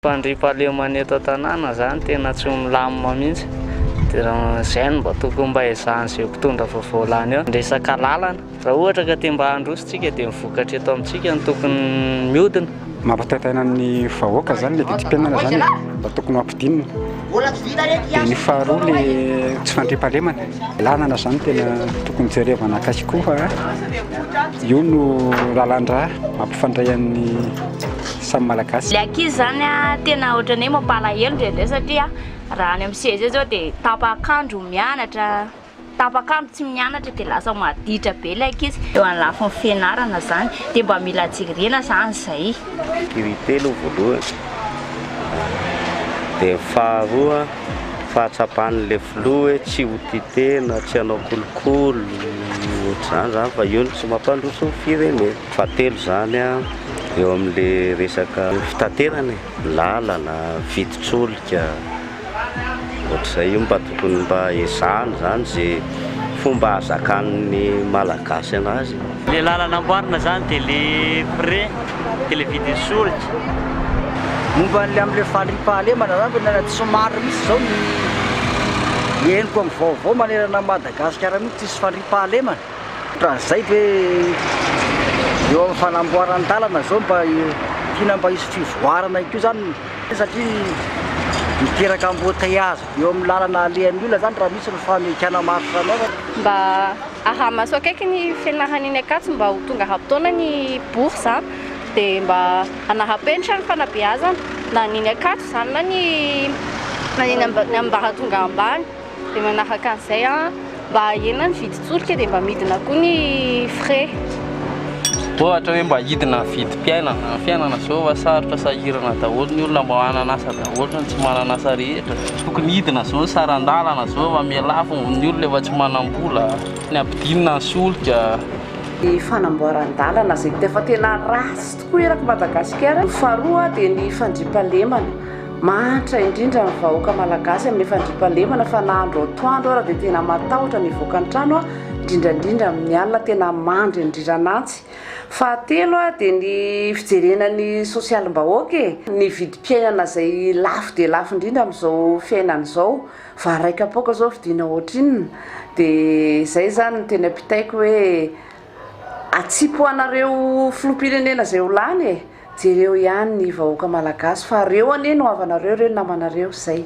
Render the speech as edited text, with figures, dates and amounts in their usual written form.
Fandriampahalemana eto an-tanàna izany tena tsy milamina mihitsy. Dia raha izay no mba tokony mba ezahan'izay mpitondra vaovao lany eo. Resaka lalana, raha ohatra ka te mba handroso tsika dia ny vokatra eto amintsika no tokony mihodina. Mampitaintaina ny vahoaka izany ilay vidim-piainana izany e, mba tokony ho ampidinina. Dia ny faharoa ilay tsy fandriampahalemana. Lalana izany tena tokony jerevana akaiky koa fa io no lalan-drà mampifandray an'ny samy Malagasy. Ilay ankizy izany tena ohatran'ny hoe mampalahelo indraindray satria raha any amin'ny CEG izao dia tapak'andro mianatra, tapak'andro tsy mianatra dia lasa maditra be ilay ankizy. Eo amin'ny lafiny fianarana izany dia mba mila jerena izany izay. Sécurité aloha voalohany, dia ny faharoa fahatsapan'ilay filoha hoe tsy ho tia tena, tsy hanao kolikoly, ohatr'izany zany fa io no tsy mampandroso ny firenena. Fahatelo izany eo amin'ilay resaka fitaterana e, lalana, vidin-tsolika, ohatr'izay io mba tokony mba ezahana izany izay fomba ahazakan'ny Malagasy an'azy. Le lalana amboarina zany de le frais de le vidin'ny solika. Momba an'le amin'le fandriampahalemana zany tena tsy marina mihitsy zao ny henoko amin'ny vaovao manerana an'i Madagasikara mihitsy tsisy fandriampahalemana. Ohatran'izay ve eo amin'ny fanamboaran-dalana zao mba tiana mba hisy fivoarana ihany koa zany satria miteraka embouteillage eo amin'ny lalana alehan'ny olona zany raha misy ny fahamekana maro samihafa. Mba araha-maso akaiky ny fianarana eny Ankatso mba ho tonga ara-potoana ny bourse dia mba hanara-penitra ny fanabeazana na ny eny Ankatso izany na ny na ny eny ambaratonga ambany. Dia manaraka an'izay mba hahena ny vidin-tsolika dia mba midina koa ny frais. Ohatra hoe mba hidina ny vidim-piainana, ny fiainana zao efa sarotra sahirana daholo ny olona mba hanana asa daholo ny tsy manana asa rehetra. Tokony hidina zao ny saran-dalana zao efa mihalafo ny olona efa tsy manam-bola, ny ampidinina ny solika. Ny fanamboaran-dalana izay hita fa tena ratsy tokoa erak'i Madagasikara. Ny faharoa dia ny fandriampahalemana. Mahantra indrindra ny vahoaka malagasy amin'ny fandriampahalemana fa na andro atoandro ara dia tena matahotra ny hivoaka ny trano indrindra indrindra amin'ny alina tena mandry andriran'antsy. Fahatelo dia ny fijerena ny sosialim-bahoaka e! Ny vidim-piainana izay lafo dia lafo indrindra amin'izao fiainana izao, vary iray kapoaka izao vidiana ohatrinona? Dia izay izany no tena ampitaiko hoe atsipy ho anareo filoham-pirenena izay ho lany e! Jereo ihany ny vahoaka malagasy fa reo anie no havanareo reo namanareo zay.